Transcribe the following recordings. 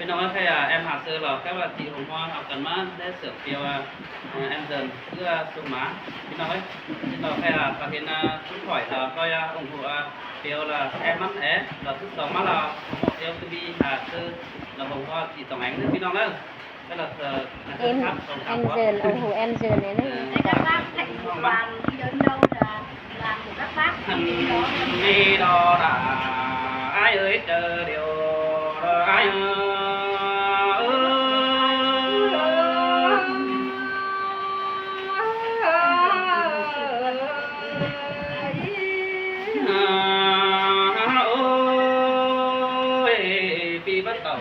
ພີ່ນ້ອງເອີຍ ໃຜແອມຫາເຊີລາວ ແຕ່ວ່າທີ່ໂຮງຮອດເຮົາກັນມາໄດ້ເສີມປ່ຽວ ແອມເດີນເພື່ອສຸມມາ ພີ່ນ້ອງເອີຍ ພີ່ນ້ອງໃຜຫາກະເຫັນ ອາ ຊຸມຂ້ອຍລາວ ກໍຢ່າອົງໂຫ ອາ ປ່ຽວລາວ ແອມມັນແອ ລາວຖືສອງມາລາວ ໂຮງຮອດເອວຊະບີຫາເຊີລາວ ໂຮງຮອດທີ່ຕອງແອງ ພີ່ນ້ອງເດີ ແລ້ວເທີ ເອັມ ແອມເດີນ ໂອໂຫ ແອມເດີນແນ່ເນາະ ເອີ ແຕ່ກໍວ່າໃຜວ່າເດີນເດີນ ອັນນີ້ດອກດາ ອ້າຍເອີຍ ເຈີດຽວດອກ ອ້າຍເອີຍ ໂອ້ຍ ປີບໍ່ເຕົາ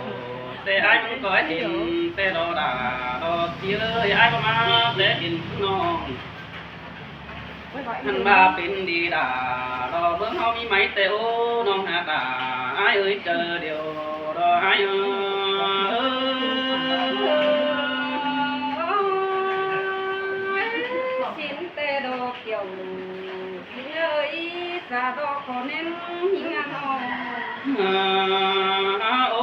ແຕ່ອ້າຍມັນກໍເຫັນ ແຕ່ດອກດາ ດອກເຈີດຽວ ອ້າຍບໍ່ມາ ແຕ່ເຫັນນ້ອງ ຫັ້ນວ່າເປັນດີດາ ດອກເມືອງເຮົາມີໄໝແຕ່ ໂອ້ ນ້ອງຫາກດາ ອ້າຍເອີຍ ເຈີດຽວດອກ ອ້າຍເອີຍ ສິນແຕ່ດອກກ່ຽວ ສິນເອີຍ ສາດອກຂໍແໜ້ນ ຍິງອານ້ອງ ໂອ້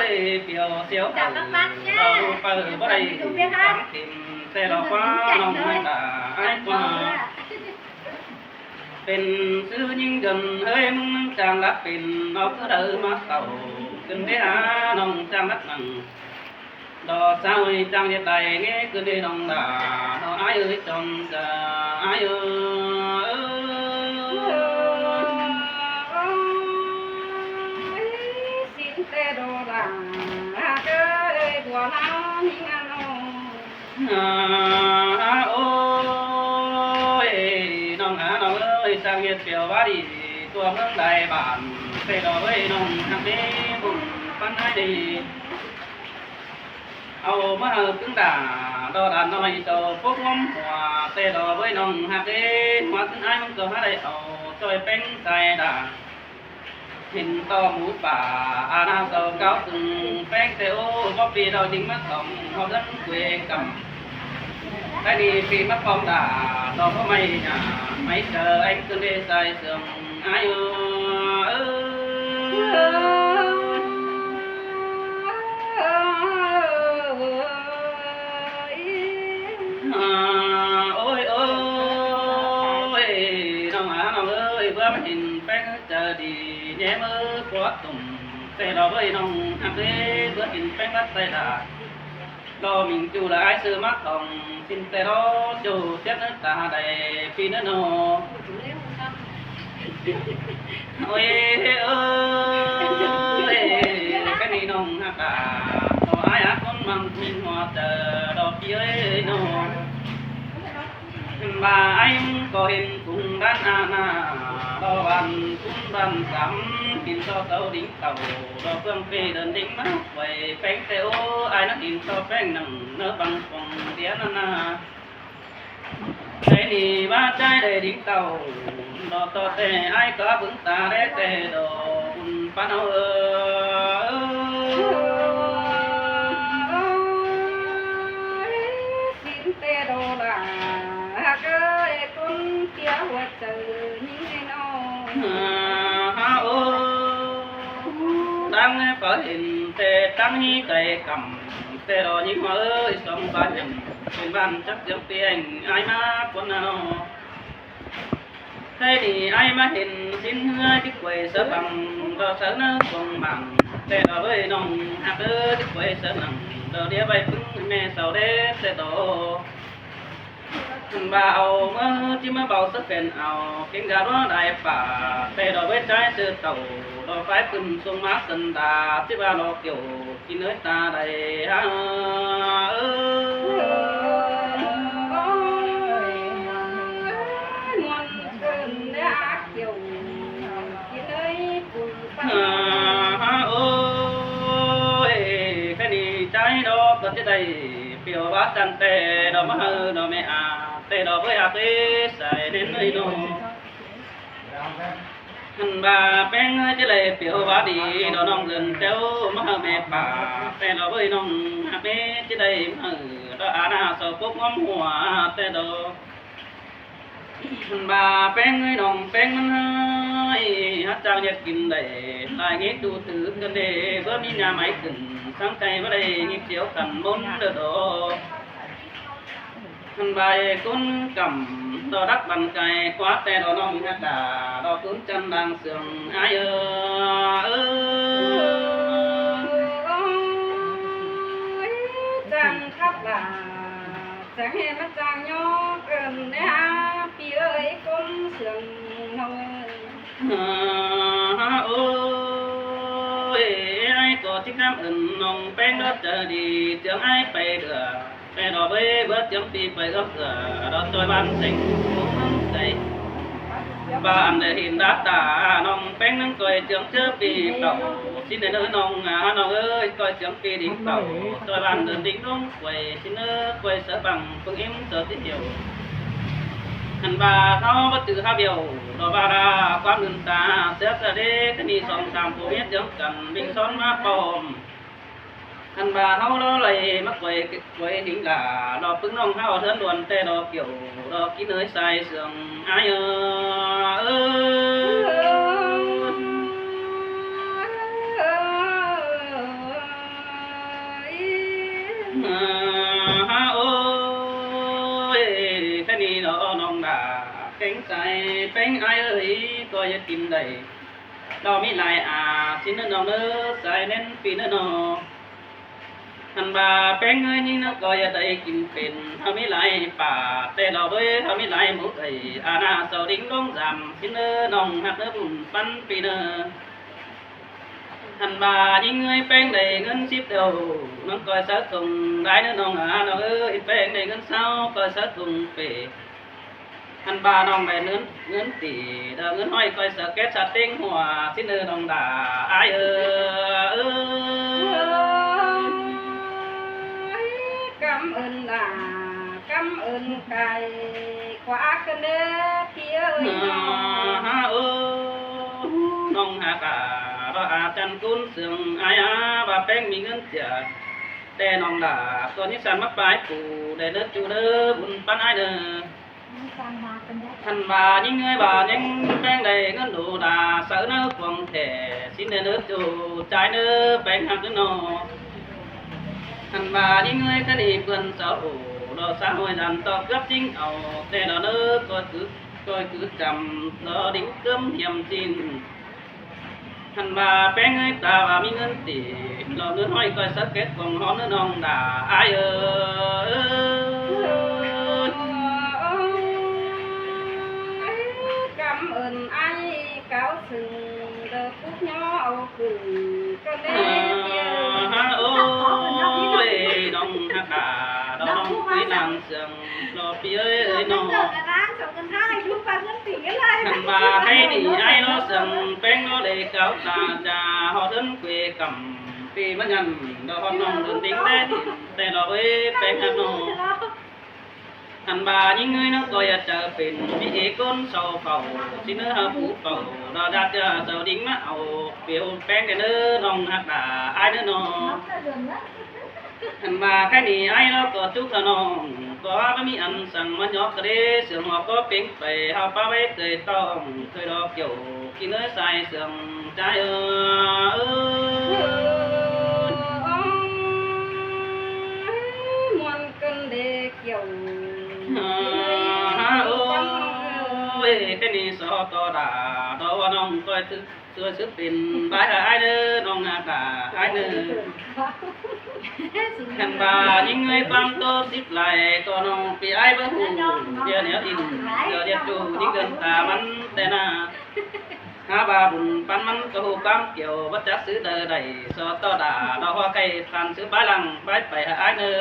ຍ ປ່ຽວສຽວ ເອົາໄປບໍ່ໄດ້ ຄວາມເຕັມ ແຕ່ລະວ່ານ້ອງໄດ້ຕາຍກວ່າ ເປັນຊື່ຍິງເດີນເຮີຍ ມຶງຈັ່ງລັກເປັນ ເອົາຜູ້ໃດມາເຕົ້າ ຂຶ້ນໄປຫານ້ອງຈັ່ງລັກນັ້ນ ດອກສາວເອີຍ ຈັ່ງເຮັດໄດ້ເງີ້ ຂຶ້ນໄດ້ນ້ອງຫຼ້າ ນ້ອງອ້າຍເອີຍ ຈອມຈາອ້າຍເອີຍ ສິນແຕ່ດອກຫຼ້າ ເອີຍ ບົວລາວຍິງອານ້ອງ ອາ ໂອ້ຍ ນ້ອງອານ້ອງເອີຍ ຊ່າງເຮັດປ່ຽວວ່າດີ ທົ່ວເມືອງໃດບ້ານ ເສດອກເອີຍ ນ້ອງຮັກເດ້ ບຸນປັນໃຫ້ດີ ເອົາມາໃຫ້ປຶງດາ ດອກດານ້ອຍເຈົ້າປົກຫອມຫົວ ເສດອກເອີຍ ນ້ອງຮັກເດ້ ຫົວຂຶ້ນອ້າຍມັນກໍຫາໄດ້ເອົາ ຈ່ອຍແປ້ງໃສ່ດາ ເຫັນຕໍ່ໝູປ່າ ອານາເຈົ້າເກົ່າຕຶງແປ້ງແຕ່ໂອ ບໍ່ປີດອກດິງມາຕ້ອງ ເຮົາເດີນເກວກຳ ໄດ້ດີປີມາປ້ອມດາ ດອກບໍ່ໄມ້ຫຍ້າ ໄມ້ເຈີແອງເຄື່ອງເດຊາຍເຊື່ອງອາຍເອີຍ ໂອ້ຍ ໂອ້ຍ ນ້ອງອານ້ອງເອີຍ ເມື່ອມາເຫັນແປ້ງ ເຈີດີແນມເອີຍ ປວດຕຸ່ມ ແຕ່ລະເວີຍນ້ອງຮັກເອີຍ ເມື່ອເຫັນແປ້ງລັດໃສ່ດາ ລອມິງຈູລະອາຍເສືອມາຂອງ ຊິນແຕ່ລະໂຈເຈັບເນື້ອຕາໄດ້ປີເນື້ອນອ ໂອ້ຍ ເອີຍ ກະນີ້ນ້ອງຮັກດາ ຂໍອາຍອາຄົນມັນມີຫົວໃຈ ດອກເອີຍນ້ອງ ເຫັນວ່າໄອ້ມັນກໍເຫັນກຸງດ້ານອານາ ດອກບ້ານກຸງບ້ານສາມ ເຫັນຕໍ່ເຕົາດິງເຕົາ ດອກເຟືອງເປເດີນດິງມາໄວ້ແປ້ງແຕ່ໂອ ອາຍນັກເຫັນຕໍ່ແປ້ງໜັງ ເນີບັງຟອງເດຍນານາ ໃຈນີ້ວ່າໃຈໄດ້ດິງເຕົາ ດອກຕໍ່ແຕ່ອາຍກໍເບິ່ງຕາແລແຕ່ດອກບຸນປານເອົາເອີຍ ສິນແຕ່ດອກຫຼ້າ ຮັກເອີຍ ຄົນເສຍຫົວໃຈຍິງໃຫ້ນ້ອງ ຮາໂອ ດັ່ງໄດ້ເຫັນແຕ່ຕັ້ງໃນໃຈກຳ ແຕ່ດອກຍິງຫົວເອີຍ ສອງບາດຍັງເປັນບ້ານຈັກຈຳເປຍງ ອາຍມາຄົນນະນອ ໃຫ້ດີອາຍມາເຫັນສິນເຮືອທີ່ກວຍສະບັງ ດອກສະເໜີກອງບັງ ແຕ່ດອກເອີຍນ້ອງຮັກເອີຍ ທີ່ກວຍສະໜັງ ດອກເດຍໄວ້ປຶ້ງແມ່ເສົາເດ ແຕ່ດອກ ຄັນວ່າເອົາເມືອທີ່ມາເບົາສະເປັນເອົາ ເກັ່ງກາດອໄດ້ປາ ແຕ່ດອກເວີຍຈ່າຍເສືອເຕົາ ດອກໄຟປຶ້ມສົ່ງມາສັນດາ ທີ່ວ່າດອກກ່ຽວ ກິນເອີຍຕາໄດ້ຫາເອີຍ ມ່ວນຂຶ້ນແລ້ວກ່ຽວ ກິນເອີຍປຸ້ນປາ ໂອ້ຍ ກະນີ້ໃຈດອກກໍຈະໄດ້ ປ່ຽວວ່າຕັ້ງແຕ່ດອກມະເຮີດອກແມ່ອາ ແຕ່ດອກເອີຍອາເຕໃສ່ເນັ້ນເອີຍນ້ອງ ຫັ້ນວ່າແປ້ງເອີຍຈະໄດ້ປ່ຽວວ່າດີ ດອກນ້ອງເດີນແຖວມະເຮີແມ່ປ່າ ແຕ່ດອກເອີຍນ້ອງຮັກແມ່ຈະໄດ້ມະເຮີ ດອກອານາເສົາປົກຫອມຫົວ ແຕ່ດອກ ມັນວ່າແປ້ງເອີຍ ນ້ອງແປ້ງມັນຮ້າຍ ຮັດຈ້າງເຮັດກິນໄດ້ ຫຼາຍເງີດດູຖືກັນເດ້ ເພື່ອມີຍາໄມຂຶ້ນ ສັງໄກບໍ່ໄດ້ຍິບສຽວກັນ ມົນເດີດອກ. ຫັ້ນວ່າເອກົນກຳ ຕໍ່ດັກບັນໄກ ກວ່າແຕ່ດອກນ້ອງຮັກດາ ດອກຄຸນຈັນດາງເຊື່ອງ ອ້າຍເອີຍ ເອີຍ ຈັນທັບຫຼາ ຈະເຮັດມາຈາງຍອກເອີ້ນແດ່ ພີ່ເອີຍ ກົນເຊື່ອງນ້ອງເອີຍ ໂອ້ຍ ອ້າຍກໍຕິດຕາມເອີ້ນນ້ອງແປ້ງເດີ ໃຈດີ ເຈືອງອ້າຍໄປເດີ ແຕ່ດອກເອີຍ ເບີດຈັ່ງປີໄປເອື້ອມເອື້ອ ດອກຈອຍບ້ານເສັງ ເມືອງໄກ ບ້ານໄດ້ເຫັນດາດຕາ ນ້ອງແປ້ງນັ້ນກ້ອຍເຈືອງເຈີປີເຕົາ ຊິເນີນ້ອງອາ ນ້ອງເອີຍ ກ້ອຍເຈືອງປີດິງເຕົາ ຈອຍບ້ານເດີນດິງລົງ ໄກວຊິເນີໄກວເສືອບັງ ເພິ່ງເອັມເສືອຕິດດຽວ ຫັ້ນວ່າເຮົາບໍ່ຈື່ຫາວຽວ ດອກວ່າລາຄວາມອື່ນຕາ ເສືອກະເດກະໜີສອງສາມຜົວເມຍເຈືອງກັນ ວິງຊ້ອນມາພ້ອມ ຫັ້ນວ່າເຮົາລໍໄລ່ມາກວຍ ກວຍຫິງຫຼາ ດອກປຶ້ງນ້ອງເຮົາເທີນດ່ວນ ແຕ່ດອກກ່ຽວ ດອກກິນເອີຍ ສາຍເຊື່ອງ ອ້າຍເອີຍ ໂອ້ຍ ແຄ່ນີ້ດອກນ້ອງຫຼ້າ ເກງໃຈແປ້ງອ້າຍເອີຍ ກໍຢ່າກິນໄດ້ ດອກມີຫຼາຍອາ ຊິເນີນ້ອງເນີ ສາຍແໜ້ນປີເນີນ້ອງ ຫັ້ນວ່າແປ້ງເອີຍ ຍິງເນີກໍຢ່າໄດ້ກິນເປັນ ເຮົາມີຫຼາຍປາ ແຕ່ດອກເອີຍ ເຮົາມີຫຼາຍໝູ່ເອີຍ ອານາເຊົາດິງລົງຢາມ ຊິເນີນ້ອງຮັກເນີບຸນປັນປີເນີ ຫັ້ນວ່າຍິງເອີຍ ແປ້ງໄດ້ເງິນສິບດຽວ ນ້ອງກ້ອຍສາວທົ່ງ ຫຼາຍເນີນ້ອງອາ ນ້ອງເອີຍ ແປ້ງໄດ້ເງິນຊາວ ກ້ອຍສາວທົ່ງເປ ຫັ້ນວ່ານ້ອງໄດ້ເງິນ ເງິນຕີ ດອກເງິນຮ້ອຍ ກ້ອຍສາວແກັດສາເຕັງຫົວ ຊິເນີນ້ອງດາ ອ້າຍເອີຍ ກຳເອີ້ນຫຼ້າ ກຳເອີ້ນໄກ່ ກວ່າກັນເດີ ພີ່ເອີຍ ນ້ອງ ໂອ້ ນ້ອງຮັກອາ ດອກອາຈັນກຸນເຊື່ອງ ອ້າຍອາ ວ່າແປ້ງມີເງິນເຈຍ ແຕ່ນ້ອງດາ ຕົວນີ້ສັນມາປາຍປູ ໄດ້ເດີຈູເດີ ບຸນປັນອ້າຍເດີ ຫັ້ນວ່າຍິງເອີຍ ວ່າຍັງແປ້ງໄດ້ເງິນໂດລາ ສາວເນີຂອງແທ້ ຊິເນີເດີຈູ ຈ່າຍເນີແປ້ງຮັກເດີນ້ອງ ຫັ້ນວ່າຍິງເອີຍ ຄັນນີ້ເພິ່ນສາວໂອ ດອກສາວຫ້ອຍດັນ ຕອບເກືອບຈິງເອົາ ແຕ່ດອກເນີ ກໍຄື ກໍຄືຈຳ ດອກດິງເກີມຫ້ຽມຈິນ ຫັ້ນວ່າແປ້ງເອີຍ ຕາວ່າມີເງິນຕີ ດອກເງິນຫ້ອຍ ກ້ອຍສາເກັດ ຂອງຫອມເດີນ້ອງດາ ອ້າຍເອີຍ ກຳເອີ້ນອ້າຍ ກາວເຊິ່ງ ເດີປຸກຍໍເອົາຂຶ້ນ ກະແມ່ນເດີ ໂອ້ຍ ນ້ອງຮັກດາ ດອກນ້ອງຕີນາງເຊື່ອງ ດອກປີເອີຍນ້ອງ ຫັ້ນວ່າໃຫ້ໜີອ້າຍລໍເຊື່ອງ ແປ້ງລໍເລກາວຕາຈາ ຮອດເດີນເກວກຳ ປີມະຍັນ ດອກຮອດນ້ອງເດີນດິງແດ່ ແຕ່ດອກເອີຍ ແປ້ງຮັກນ້ອງ ຫັ້ນວ່າຍິງເອີຍ ນ້ອງກໍຢ່າເຈີເປັນ ມີເອກົນເຊົາເຝົ້າ ຊິເນີຫາຜູ້ເຝົ້າ ດອກດາດຈະເຈົ້າດິງມາເອົາ ປຽວແປ້ງແດ່ເດີ ນ້ອງຮັກດາ ອ້າຍເດີນ້ອງ ຫັ້ນວ່າໃຄໜີອ້າຍລາວກໍຈຸກລະນ້ອງ ກໍວ່າບໍ່ມີອັນສັ່ງມາຍອກກະເດ ເຊື່ອງຫອກກໍເປັງໄປ ເຮົາປາໄວ້ເຄີຍຕ້ອງ ເຄີຍດອກກ່ຽວ ກິນເອີຍສາຍເຊື່ອງຈາຍເອີຍ ມ່ວນກັນເດກ່ຽວ ໂອ້ຍ ແຄ່ນີ້ສອຕໍ່ດາ ດອກວ່ານ້ອງກໍຖືກ ຊ່ວຍຊື້ເປັນບາຍໃຫ້ອ້າຍເດີ ນ້ອງອາກາອ້າຍເດີ ຄັນວ່າຍິງເອີຍຄວາມໂຕສິບຫຼາຍ ກໍນ້ອງປີອ້າຍບໍ່ຮູ້ ດຽວແນວດິນ ດຽວດຽວຈູຍິງເດີນຕາມັນແຕ່ໜ້າ ຫາວ່າບຸນປັນມັນກໍຮູ້ຄວາມກ່ຽວ ບໍ່ຈັກຊື້ເດີໃດ ສອຕໍ່ດາ ດອກຫົວໄກ່ ຄັນຊື້ບາຍຫຼັງ ບາຍໄປຫາອ້າຍເດີ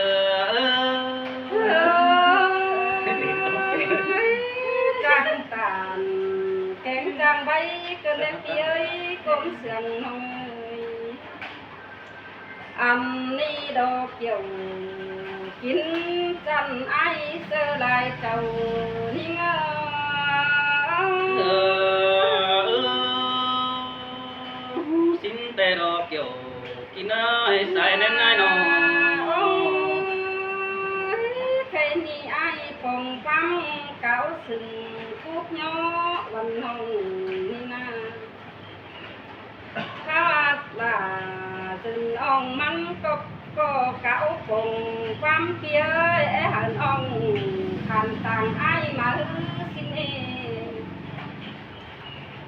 ຈັງຕານ ແກງຈາງໃບ ເກີນແດງເອີຍ ກົມເຊື່ອງນ້ອຍ ອັນນີ້ດອກກ່ຽວ ກິນຈັນໄອເຊີຫຼາຍເຈົ້າ ນີ້ເງີ ເອີ ຊິນແຕ່ດອກກ່ຽວ ກິນເອີຍ ໃສ່ແໜ້ນອ້າຍນ້ອງ ໂອ້ຍ ໃຄນີ້ອ້າຍປ່ອງຟັງ ເກົາຊຶງ ນ້ອງນີ້ນາ ຖ້າວ່າລາຈະນ້ອງມັນກໍ ກໍກະອົບປົງຄວາມເປີຍ ໃຫ້ນ້ອງຜ່ານທາງອ້າຍມາຮືຊິເນ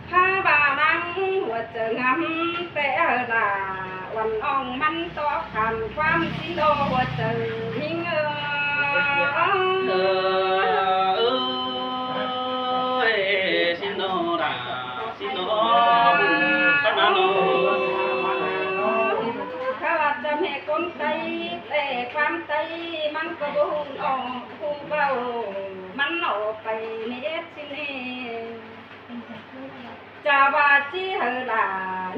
ພາບານາງຫົວໃຈງາມແຕ່ລະ ວັນອອງມັນຕອກຜ່ານຄວາມຊິໂນຫົວໃຈຍິງເອີຍ ເອີຍ ຊິໂນລະ ຊິໂນ ເອີຍ ປະນາໂນ ຂ້າຈະແມ່ຄົນໄຕ ແຕ່ຄວາມໄຕມັນກໍບໍ່ຮູ້ອອກ ຜູ້ເວົ້າມັນອອກໄປເນດຊິເນ ຈາວ່າຊິໃຫ້ລາ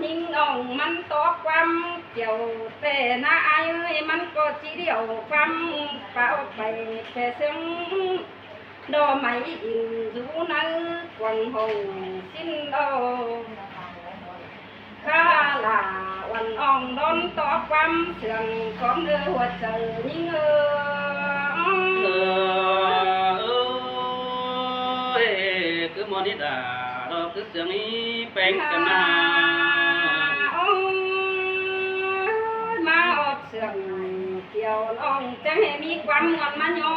ຍິງນ້ອງມັນຕອກຄວາມກ່ຽວ ແຕ່ນາອ້າຍເອີຍ ມັນກໍຊິດຽວຄວາມເປົ່າໄປແຕ່ເຊິ່ງ ດອກໄມ້ອິນຢູ່ໃນກວາງຫ້ອງຊິນດອກ ຂ້າລາວັນອອງດອນຕອກຄວາມເຊື່ອງຂອງເອີຫົວໃຈຍິງເອີ ເອີ ເອີຍ ຄືມອນິດາ ດອກຄືເຊື່ອງອີແປງກັນນາ ໂອ້ຍ ມາອອກເຊື່ອງກ່ຽວນ້ອງ ຈັ່ງໃຫ້ມີຄວາມມ່ວນມາຍໍ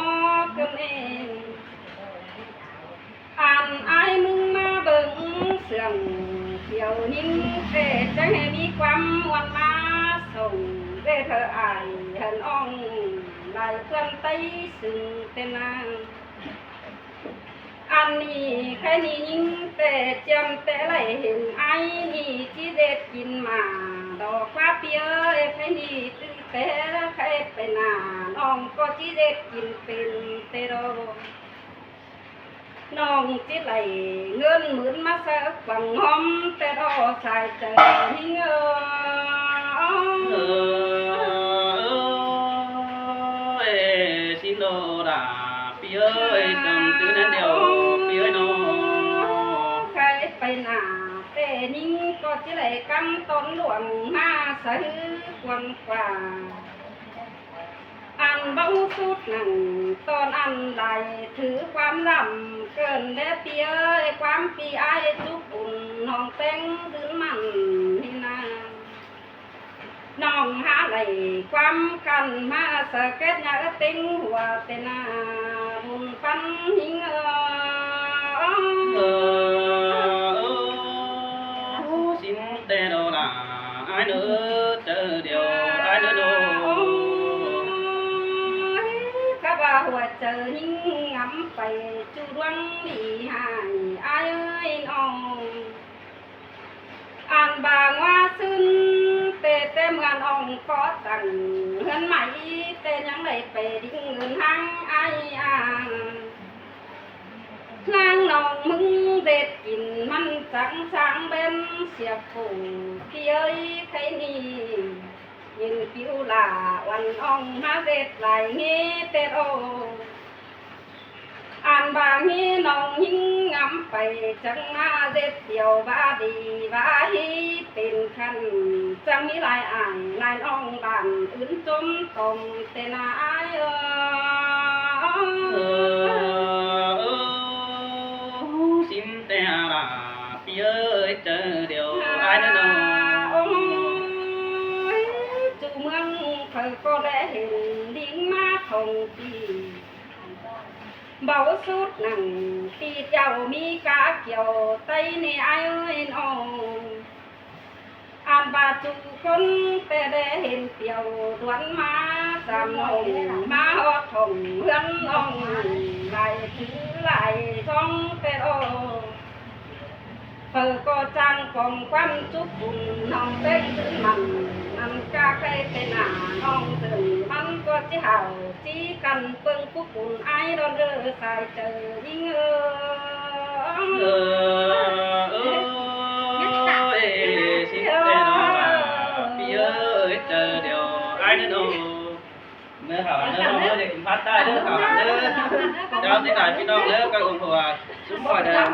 ກຶມເອງ ອັນອ້າຍມຶງມາເບິ່ງເຊື່ອງກ່ຽວຍິງເຕ ຈັ່ງໃຫ້ມີຄວາມມ່ວນມາສົ່ງເວເທີອ້າຍເຫັນອອງ ຫຼາຍເພື່ອນໄຕຊຶ່ງເປັນນາງ ອັນນີ້ໃຄນີ້ຍິງເຕ ຈຽມແຕ່ໄລເຫັນອ້າຍນີ້ ຊິເດັດກິນໝາດອກວ່າເປີຍ ໃຄນີ້ຕື່ແຕ່ໃຄໄປໜ້າ ນ້ອງກໍຊິເດັດກິນເປັນເຕດອກ ນ້ອງຊິໄຫຼເງິນໝື່ນມາໃສ່ຂວັງຫອມແຕ່ດອກສາຍໃຈຍິງເອີຍ ເອີຍ ຊິໂນດາ ປີເອີຍ ກຳຕື້ນັ້ນດຽວ ປີເອີຍເນາະ ໃຄໄປໜ້າແຕ່ຍິງກໍຊິໄຫຼກຳຕອນຫຼວງມາສະຫືອກວ້າງຂວາງ ອັນເວົ້າສຸດນັ້ນຕອນອັນຫຼາຍ ຖືຄວາມລຳເກີນແດ່ປີເອີຍ ຄວາມປີອ້າຍຈຸກອຸ່ນ ນ້ອງແປ້ງດື່ມມັນນີ້ນາ ນ້ອງຫາໄດ້ຄວາມຄັນມາສະເກັດຍາເຕັງຫົວເຕັນໜ້າ ບຸນປັນຫິງເອີຍ ເອີ ເອີ ຊິນແຕ່ດອລາ ອ້າຍເດີ ເຈີດຽວ ອ້າຍເດີໂດ ໂອ້ຍ ກະວ່າຫົວໃຈຍິງງຳໄປ ຈູດວງດີໃຫ້ອ້າຍເອີຍນ້ອງ ອັນບາງວ່າຊຶນ ເຕ ແຕ່ເມື່ອນ້ອງກໍຕັ້ງເຮືອນໃໝ່ ແຕ່ຍັງໄດ້ໄປດິ້ນເງິນທາງອ້າຍອາ ນາງນ້ອງມຶງເດັດກິນ ມັນຈັງຊ່າງເບັນສຽບປູ ເປີຍ ໃຄນີ້ ຍິນປິວລາ ວັນອອງມາເດັດຫຼາຍເງເຕັດໂອ ອັນບາງເງນ້ອງຍິງງຳໄປ ຈັງມາເດັດດຽວ ບາດີບາຮີເປັນຄັນ ຈັ່ງມີຫຼາຍອ້າຍຫຼາຍນ້ອງ ບ້ານອື່ນຈົ່ມຕົມ ເຕນາອ້າຍເອີ ເອີ ເອີ ຊິນແຕ່ອາລາ ປີເອີຍ ເຈີດຽວ ອ້າຍເດີນ້ອງ ໂອ້ຍ ຈຸເມືອງເຂົາກໍແລເຫັນ ດິງມາທ່ອງທີ່ ເບົາສຸດນັ້ນ ຕີດເຍົາມີກາກ່ຽວ ໄຕເນອ້າຍເອີຍນ້ອງ ອັນບາດຈຸຄົນແຕ່ແລເຫັນປ່ຽວ ດວນມາສາມນ້ອງ ມາຮອດຫ້ອງເຮືອນນ້ອງ ຫຼາຍຖືຫຼາຍຊອງແຕ່ອອກ ເຂົາກໍຈ້າງກອງຄວັນຈຸກບຸນ ນ້ອງແປ້ງຕື່ນມັນ ມັນກະໄກໄປໜ້ານ້ອງເຕີນ ມັນກໍຊິຫາວຊິກັນເບິ່ງປຸກບຸນ ອ້າຍດອນເດີສາຍເຈີຍິງເອີ ເອີ ເອີ ເອີ ຊິນແຕ່ນ້ອງຫຼ້າ ປີເອີຍ ເຈີດຽວ ອ້າຍເດີນ້ອງ ເດີເຂົ້າເດີນ້ອງເດີ ຢ່າກິນພາດໃຕ້ເດີ ເຂົ້າເດີ ເຈົ້າທີ່ຫຼາຍພີ່ນ້ອງເດີ ກໍອົງຫົວ ຊຸມຂ້ອຍເດີ